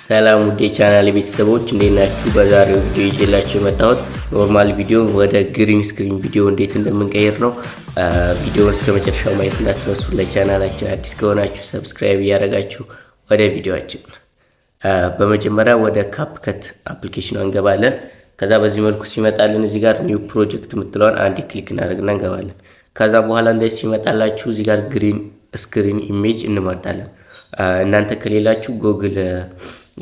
ሰላም ውድ የቻናል ቤተሰቦች፣ እንዴት ናችሁ? በዛሬው ቪዲዮ ይዤላችሁ የመጣሁት normal ቪዲዮ ወደ green screen ቪዲዮ እንዴት እንደምንቀይር ነው። ቪዲዮውን እስከ መጨረሻው ማየት እንዳትረሱ። ለቻናላችን አዲስ ከሆናችሁ subscribe እያደረጋችሁ ወደ ቪዲዮአችን። በመጀመሪያ ወደ CapCut application ኑ እንገባለን። ከዛ በዚህ መልኩ ሲመጣልን እዚህ ጋር new project የምትለዋን አንድ click እናደርግና እንገባለን። ከዛ በኋላ እንደዚህ ሲመጣላችሁ እዚህ ጋር green screen image እንመርጣለን። እናንተ ከሌላችሁ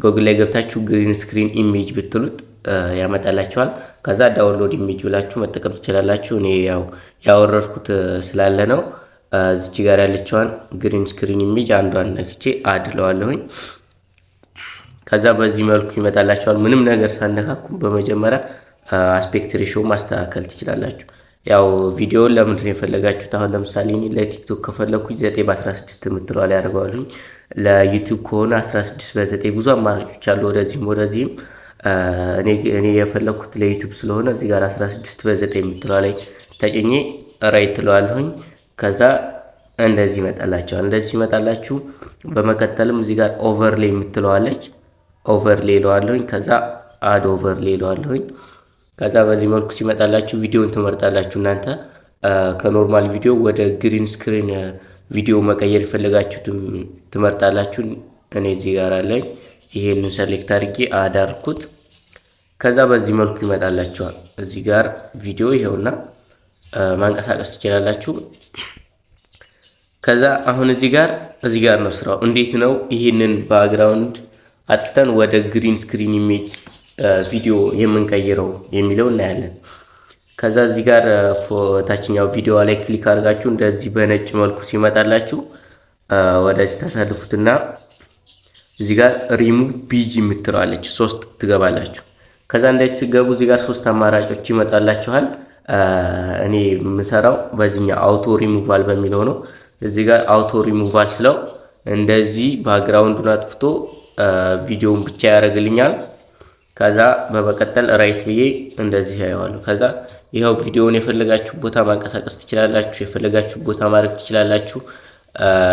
ጎግል ላይ ገብታችሁ green screen image ብትሉት ያመጣላችኋል። ከዛ download image ብላችሁ መጠቀም ትችላላችሁ። እኔ ያው ያወረድኩት ስላለ ነው። እዚች ጋር ያለችዋን green screen image አንዷን ነክቼ add እለዋለሁኝ። ከዛ በዚህ መልኩ ይመጣላችኋል። ምንም ነገር ሳነካኩም በመጀመሪያ aspect ratio ማስተካከል ትችላላችሁ። ያው ቪዲዮውን ለምንድን ነው የፈለጋችሁት? አሁን ለምሳሌ እኔ ለ TikTok ከፈለኩኝ 9 በ16 የምትለዋ ላይ ያደርገዋለሁኝ። ለ YouTube ከሆነ 16 በ9፣ ብዙ አማራጮች አሉ ወደዚህም ወደዚህም። እኔ የፈለኩት ለ YouTube ስለሆነ እዚህ ጋር 16 በ9 የምትለዋ ላይ ተጭኜ right ትለዋለሁኝ። ከዛ እንደዚህ ይመጣላችኋል። እንደዚህ ሲመጣላችሁ በመቀጠልም እዚህ ጋር overlay የምትለዋለች፣ overlay እለዋለሁኝ። ከዛ add overlay እለዋለሁኝ። ከዛ በዚህ መልኩ ሲመጣላችሁ ቪዲዮን ትመርጣላችሁ። እናንተ ከ normal ቪዲዮ ወደ green screen ቪዲዮ መቀየር የፈለጋችሁትን ትመርጣላችሁ። እኔ እዚህ ጋር አለኝ። ይሄንን select አድርጌ add አልኩት። ከዛ በዚህ መልኩ ይመጣላችኋል። እዚህ ጋር ቪዲዮ ይኸውና ማንቀሳቀስ ትችላላችሁ። ከዛ አሁን እዚህ ጋር ነው ስራው። እንዴት ነው ይህንን background አጥፍተን ወደ green screen image ቪዲዮ የምንቀይረው የሚለው እናያለን። ከዛ እዚህ ጋር ታችኛው ቪዲዮ ላይ click አድርጋችሁ እንደዚህ በነጭ መልኩ ሲመጣላችሁ ወደዚህ ታሳልፉትና እዚህ ጋር ሪሙቭ ቢጂ የምትለዋለች ሶስት ትገባላችሁ። ከዛ እንደዚህ ስትገቡ እዚህ ጋር ሶስት አማራጮች ይመጣላችኋል። እኔ የምሰራው በዚህኛው አውቶ ሪሙቫል በሚለው ነው። እዚህ ጋር አውቶ ሪሙቫል ስለው እንደዚህ background ኡን አጥፍቶ ቪዲዮውን ብቻ ያደርግልኛል። ከዛ በመቀጠል right ብዬ እንደዚህ ያየዋለሁ። ከዛ ይኸው ቪዲዮውን የፈለጋችሁ ቦታ ማንቀሳቀስ ትችላላችሁ። የፈለጋችሁ ቦታ ማድረግ ትችላላችሁ።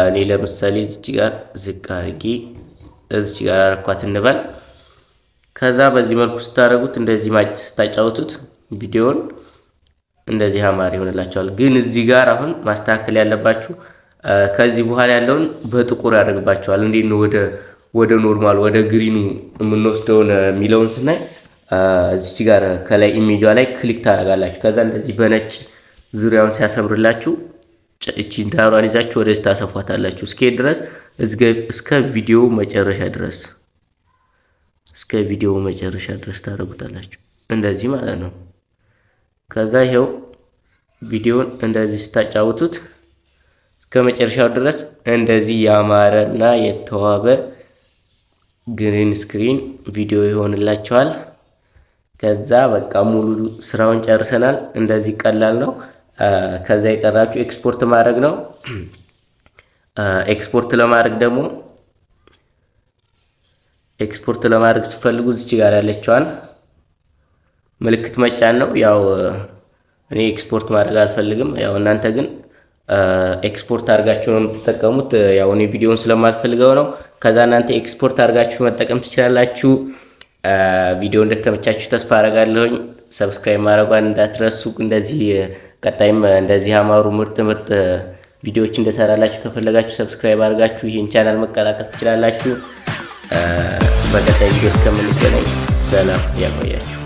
እኔ ለምሳሌ እዚች ጋር ዝቅ አድርጌ እዚች ጋር አረኳት እንበል። ከዛ በዚህ መልኩ ስታደርጉት፣ እንደዚህ ስታጫውቱት ቪዲዮውን እንደዚህ አማር ይሆንላችኋል። ግን እዚህ ጋር አሁን ማስተካከል ያለባችሁ ከዚህ በኋላ ያለውን በጥቁር ያደርግባችኋል። እንዴት ነው ወደ normal ወደ green ኑ የምንወስደውን የሚለውን ስናይ እዚች ጋር ከላይ ኢሜጇ ላይ click ታደርጋላችሁ። ከዛ እንደዚህ በነጭ ዙሪያውን ሲያሰምርላችሁ እቺን ዳሯን ይዛችሁ ወደዚህ ታሰፏታላችሁ። እስከ ድረስ እስከ ቪዲዮ መጨረሻ ድረስ፣ እስከ ቪዲዮ መጨረሻ ድረስ ታደርጉታላችሁ። እንደዚህ ማለት ነው። ከዛ ይሄው ቪዲዮን እንደዚህ ስታጫውቱት እስከ መጨረሻው ድረስ እንደዚህ ያማረና የተዋበ green screen ቪዲዮ ይሆንላችኋል። ከዛ በቃ ሙሉ ስራውን ጨርሰናል። እንደዚህ ቀላል ነው። ከዛ የቀራችሁ ኤክስፖርት ማድረግ ነው። ኤክስፖርት ለማድረግ ስትፈልጉ እዚች ጋር ያለችዋን ምልክት መጫን ነው። ያው እኔ ኤክስፖርት ማድረግ አልፈልግም። ያው እናንተ ግን ኤክስፖርት አድርጋችሁ ነው የምትጠቀሙት። ያው እኔ ቪዲዮውን ስለማልፈልገው ነው። ከዛ እናንተ ኤክስፖርት አድርጋችሁ መጠቀም ትችላላችሁ። ቪዲዮ እንደተመቻችሁ ተስፋ አደርጋለሁኝ። Subscribe ማድረጓን እንዳትረሱ። እንደዚህ ቀጣይም እንደዚህ ያማሩ ምርጥ ምርጥ ቪዲዮዎች እንድሰራላችሁ ከፈለጋችሁ subscribe አድርጋችሁ ይህን ቻናል መቀላቀል ትችላላችሁ። በቀጣይ ቪዲዮ እስከምንገናኝ ሰላም ያቆያችሁ።